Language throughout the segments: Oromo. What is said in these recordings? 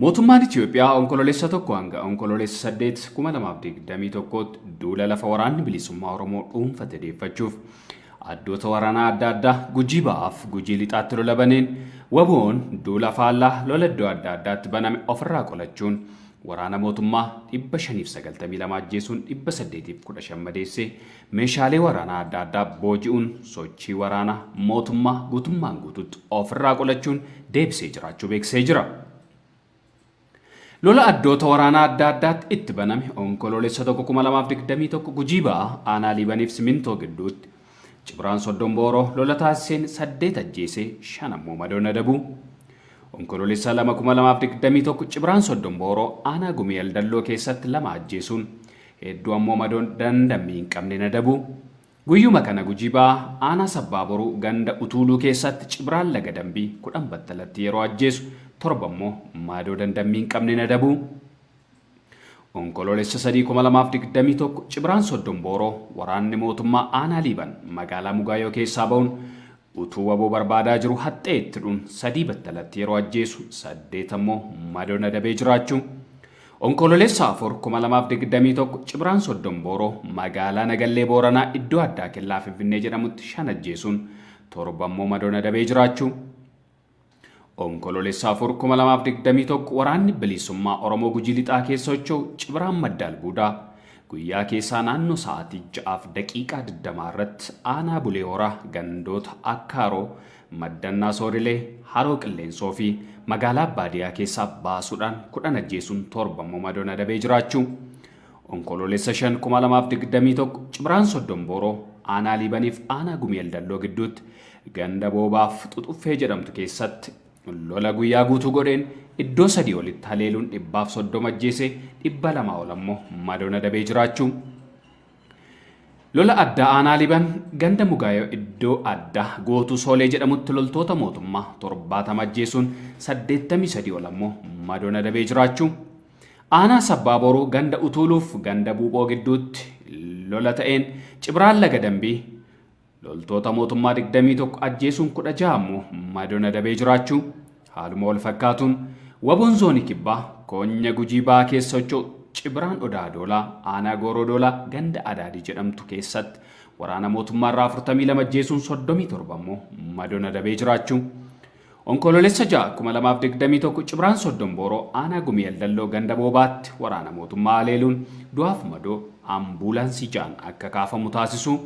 Mootummaan Itiyoophiyaa Onkololeessa 1 hanga Onkololeessa 8 2021 duula lafa waraanni bilisummaa Oromoo dhuunfate deeffachuuf addoota waraanaa adda addaa Gujii ba'aaf Gujii lixaatti lola baneen WBOn duula faallaa lola iddoo adda addaatti baname ofirraa qolachuun waraana mootummaa 592 ajjeesuun 815 madeessee meeshaalee waraanaa adda addaa booji'uun sochii waraanaa mootummaa guutummaan guututti ofirraa qolachuun deebisee jiraachuu beeksisee jira. Lola addoota waraanaa adda addaatti itti baname Onkololeessa 1 2021 Gujii ba'aa aanaa Liibaniif Simintoo gidduutti Cibraan Soddon Booroo lola taasiseen 8 ajjeesee 5 ammoo madoon adabuu. Onkololeessa 2 2021 Cibraan Soddon Booroo aanaa Gumii Aldalloo keessatti 2 ajjeesuun hedduu ammoo madoon dandammii hin qabne adabuu. Guyyuma kana Gujii ba'aa aanaa Sabbaa Boruu ganda Utuuluu keessatti Cibraan Laga Dambii 10 battalatti yeroo ajjeesu 7 ammoo madoo dandammii hin qabne adabuu. Onkololeessa 3 2021 Cibraan Soddon Booroo waraanni mootummaa aanaa Liiban magaalaa Mugaayoo keessaa ba'uun utuu WBO barbaadaa jiru haxxee itti dhuun 3 battalatti yeroo ajjeesu 8 ammoo madoon adabee jiraachuu. Onkololeessa 4 2021 Cibraan Soddon Booroo magaalaa Nagallee Booranaa iddoo addaa Kellaa Finfinnee jedhamutti 5 ajjeesuun 7 ammoo madoon adabee jiraachuu. Onkololeessa 4 2021 waraanni bilisummaa Oromoo Gujii lixaa keessa socho'u Cibraan Madda Albuudaa guyyaa keessaa naannoo sa'aatii 6:20 irratti aanaa Bulee Horaa gandoota Akkaaroo, Maddannaa Soorilee, Haroo Qilleensoo fi magaalaa Baadiyaa keessaa baasuudhaan 10 ajjeesuun 7 ammoo madoon adabee jiraachuu. Onkololeessa 5 2021 Cibraan Soddon Booroo aanaa Liibaniif aanaa Gumii Aldalloo gidduutti ganda Boobaaf Xuxuffee jedhamtu keessatti lola guyyaa guutuu godheen iddoo 3 olitti haleeluun 130 ajjeesee 200 ol ammoo madoon adabee jiraachuu. Lola addaa aanaa Liiban ganda Mugaayoo iddoo addaa Gootuu Soolee jedhamutti loltoota mootummaa 70 ajjeesuun 83 ol ammoo madoon adabee jiraachuu. Aanaa Sabbaa Boruu ganda Utuuluuf ganda Buuphoo gidduutti lola ta'een Cibraan Laga Dambii loltoota mootummaa 21 ajjeesuun 16 ammoo madoon adabee jiraachuu. Haaluma wal fakkaatuun WBOn zoonii kibbaa Konya Gujii ba'aa keessa socho'u Cibraan Odaa Doolaa aanaa Gooroo Doolaa ganda Adaadii jedhamtu keessatti waraana mootummaa irraa 42 ajjeesuun 37 ammoo madoon adabee jiraachuu. Onkololeessa 6 2021 Cibraan Soddon Booroo aanaa Gumii Aldalloo ganda Boobaatti waraana mootummaa haleeluun du'aaf madoo ambuulaansii 6 akka kaafamu taasisu.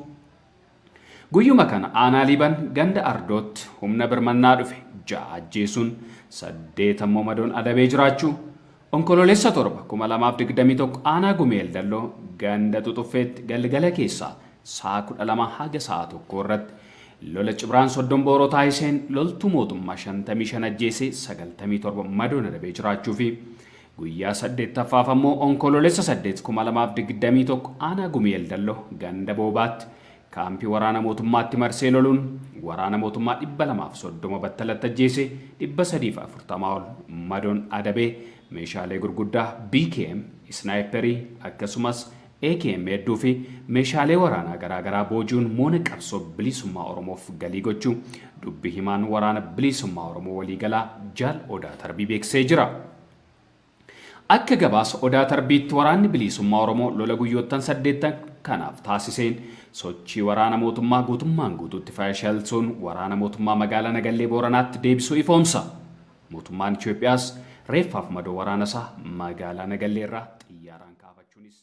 Guyyuma kana aanaa Liiban ganda Ardootti humna birmannaa dhufe 6 ajjeesuun 8 ammoo madoon adabee jiraachuu. Onkololeessa 7 2021 aanaa Gumii Aldalloo ganda Xuxuffeetti galgala keessaa sa'a 12 haga sa'a 1 irratti lola Cibraan Soddon Booroo taasiseen loltuu mootummaa 55 ajjeesee 97 madoon adabee jiraachuu fi guyyaa 8ffaaf ammoo Onkololeessa 8 2021 aanaa Gumii Aldalloo ganda Boobaatti kaampii waraana mootummaatti marsee loluun waraana mootummaa 230 battalatti ajjeesee 340 ol madoon adabee meeshaalee gurguddaa BKM, snaayiperii akkasumas AKM hedduu fi meeshaalee waraanaa garaagaraa booji'uun moona qabsoo bilisummaa Oromoof galii gochuu dubbi himaan waraana bilisummaa Oromoo waliigalaa Jaal Odaa Tarbii beeksisee jira. Akka gabaasa Odaa Tarbiitti waraanni bilisummaa Oromoo lola guyyoottan 8 kanaaf taasiseen sochii waraana mootummaa guutummaan guutuutti fashilsuun waraana mootummaa magaalaa Nagallee Booranaatti deebisuu ifoomsa. Mootummaan Itiyoophiyaas reeffaaf madoo waraana isaa magaalaa Nagallee irraa xiyyaaraan kaafachuunis